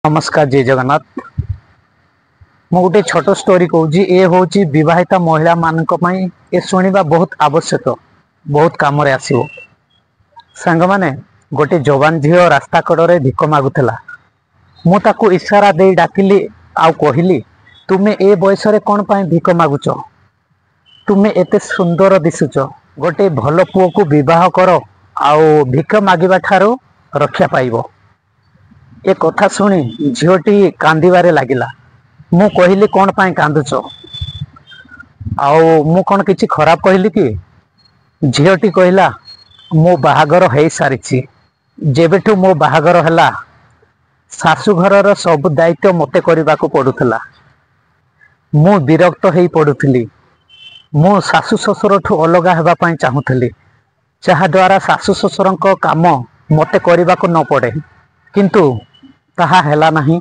ନମସ୍କାର, ଜୟ ଜଗନ୍ନାଥ। ମୁଁ ଗୋଟେ ଛୋଟ ଷ୍ଟୋରି କହୁଛି। ଏ ହଉଛି ବିବାହିତ ମହିଳା ମାନଙ୍କ ପାଇଁ, ଏ ଶୁଣିବା ବହୁତ ଆବଶ୍ୟକ, ବହୁତ କାମରେ ଆସିବ। ସାଙ୍ଗମାନେ, ଗୋଟେ ଯବାନ ଝିଅ ରାସ୍ତା କଡ଼ରେ ଭିକ ମାଗୁଥିଲା। ମୁଁ ତାକୁ ଇସାରା ଦେଇ ଡାକିଲି ଆଉ କହିଲି, ତୁମେ ଏ ବୟସରେ କଣ ପାଇଁ ଭିକ ମାଗୁଛ? ତୁମେ ଏତେ ସୁନ୍ଦର ଦିଶୁଛ, ଗୋଟେ ଭଲ ପୁଅକୁ ବିବାହ କର ଆଉ ଭିକ ମାଗିବା ଠାରୁ ରକ୍ଷା ପାଇବ। ଏ କଥା ଶୁଣି ଝିଅଟି କାନ୍ଦିବାରେ ଲାଗିଲା। ମୁଁ କହିଲି, କଣ ପାଇଁ କାନ୍ଦୁଛ ଆଉ ମୁଁ କଣ କିଛି ଖରାପ କହିଲି କି? ଝିଅଟି କହିଲା, ମୋ ବାହାଘର ହେଇସାରିଛି। ଯେବେଠୁ ମୋ ବାହାଘର ହେଲା, ଶାଶୁଘରର ସବୁ ଦାୟିତ୍ୱ ମତେ କରିବାକୁ ପଡୁଥିଲା। ମୁଁ ବିରକ୍ତ ହେଇ ପଡୁଥିଲି। ମୁଁ ଶାଶୁ ଶ୍ୱଶୁରଠୁ ଅଲଗା ହେବା ପାଇଁ ଚାହୁଁଥିଲି, ଯାହାଦ୍ୱାରା ଶାଶୁ ଶ୍ୱଶୁରଙ୍କ କାମ ମତେ କରିବାକୁ ନ ପଡେ। କିନ୍ତୁ ତାହା ହେଲା ନାହିଁ।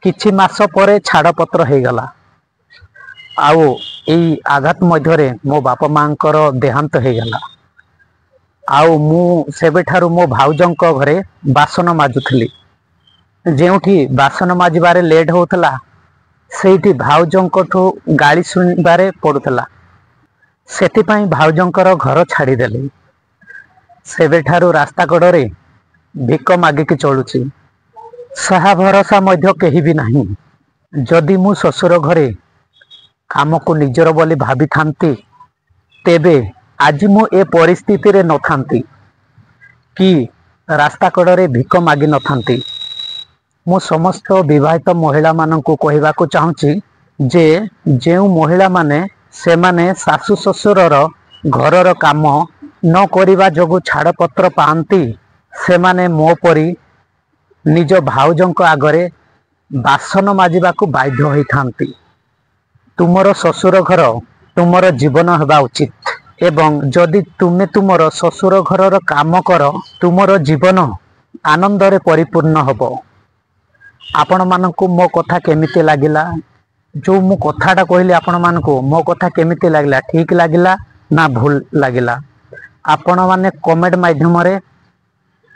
କିଛି ମାସ ପରେ ଛାଡ଼ପତ୍ର ହେଇଗଲା ଆଉ ଏଇ ଆଘାତ ମଧ୍ୟରେ ମୋ ବାପା ମାଙ୍କର ଦେହାନ୍ତ ହେଇଗଲା। ଆଉ ମୁଁ ସେବେଠାରୁ ମୋ ଭାଉଜଙ୍କ ଘରେ ବାସନ ମାଜୁଥିଲି। ଯେଉଁଠି ବାସନ ମାଜିବାରେ ଲେଟ୍ ହଉଥିଲା, ସେଇଠି ଭାଉଜଙ୍କଠୁ ଗାଳି ଶୁଣିବାରେ ପଡୁଥିଲା। ସେଥିପାଇଁ ଭାଉଜଙ୍କର ଘର ଛାଡ଼ିଦେଲି। ସେବେଠାରୁ ରାସ୍ତା କଡ଼ରେ ଭିକ ମାଗିକି ଚଳୁଛି। ସାହା ଭରସା ମଧ୍ୟ କେହି ବି ନାହିଁ। ଯଦି ମୁଁ ଶ୍ୱଶୁର ଘରେ କାମକୁ ନିଜର ବୋଲି ଭାବିଥାନ୍ତି, ତେବେ ଆଜି ମୁଁ ଏ ପରିସ୍ଥିତିରେ ନଥାନ୍ତି କି ରାସ୍ତା କଡ଼ରେ ଭିକ ମାଗି ନଥାନ୍ତି। ମୁଁ ସମସ୍ତ ବିବାହିତ ମହିଳାମାନଙ୍କୁ କହିବାକୁ ଚାହୁଁଛି ଯେ ଯେଉଁ ମହିଳାମାନେ ସେମାନେ ଶାଶୁ ଶ୍ୱଶୁରର ଘରର କାମ ନ କରିବା ଯୋଗୁଁ ଛାଡ଼ପତ୍ର ପାଆନ୍ତି, ସେମାନେ ମୋ ପରି ନିଜ ଭାଉଜଙ୍କ ଆଗରେ ବାସନ ମାଜିବାକୁ ବାଧ୍ୟ ହୋଇଥାନ୍ତି। ତୁମର ଶ୍ୱଶୁର ଘର ତୁମର ଜୀବନ ହେବା ଉଚିତ ଏବଂ ଯଦି ତୁମେ ତୁମର ଶ୍ୱଶୁର ଘରର କାମ କର, ତୁମର ଜୀବନ ଆନନ୍ଦରେ ପରିପୂର୍ଣ୍ଣ ହବ। ଆପଣମାନଙ୍କୁ ମୋ କଥା କେମିତି ଲାଗିଲା? ଯୋଉ ମୁଁ କଥାଟା କହିଲି ଆପଣମାନଙ୍କୁ, ମୋ କଥା କେମିତି ଲାଗିଲା? ଠିକ ଲାଗିଲା ନା ଭୁଲ ଲାଗିଲା? ଆପଣମାନେ କମେଣ୍ଟ ମାଧ୍ୟମରେ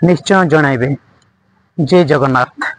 ନିଶ୍ଚୟ ଜଣାଇବେ। ଜୟ ଜଗନ୍ନାଥ।